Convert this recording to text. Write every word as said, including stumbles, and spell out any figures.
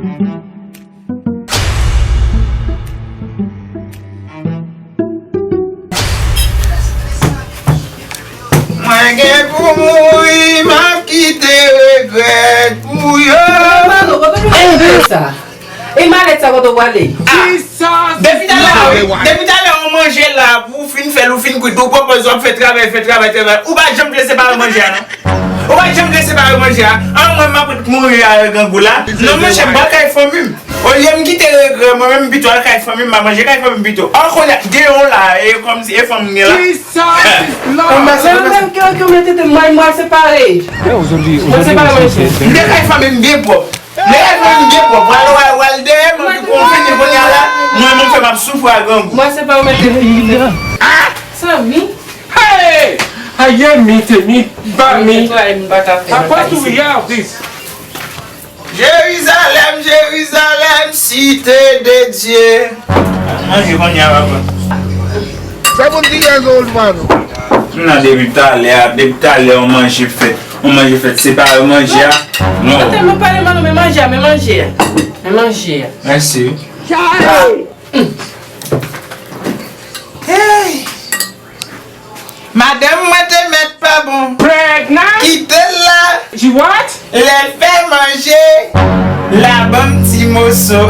Mwen gen pou mouri, m ap kite regrèt pou yo. Mano, kote nou jwenn sa? E malèt sa kote w prale? Depi talè, wi. Depi talè, ou manje la, pou w fin fè l, ou fin kwit, ou pwopòz w ap fè travay, fè travay, travay. Ou pa janm vle separe manje a, non. Ou pa janm vle separe manje a. An, mwen, m ap ret mouri a grangou la. Non, monchè, m pral kay fanmi m. Olye m kite regrè, mwen menm pito al kay fanmi m, m a manje kay fanmi m pito. An, kounye a, gen yon la, e kòmsi e fanm m gen la. Jesus is Lord. Mwen menm, ke, ke mete tèt mwen, mwen separe. Mwen separe manje. M te kay fanmi m byen pwòp. M te kay fanmi m byen pwòp. Pral, pral, pral dèyè m, epi kou fini kounye a la, mwen menm fè m ap soufri a grangou. Mwen separe manje. Ah! Sanmi. Hey! Aye mi, te mi, ba mi. Mwen netwaye m pa ka fè. Apa tu ya this? Jerizalèm, Jerizalèm, site de Dye. Manje kounye a, papa. Seventy years old man. M nan depi talè a, depi talè yon manje fèt. Yon manje fèt, separe manje a. Non. Mwen tèlman pale mal, men manje a, men manje a. Men manje a. Mèsi. Hey! Madanm mwen te mèt pa bon. Pregnant? Kite l la. She what? Lè l fè manje, la ban m ti moso.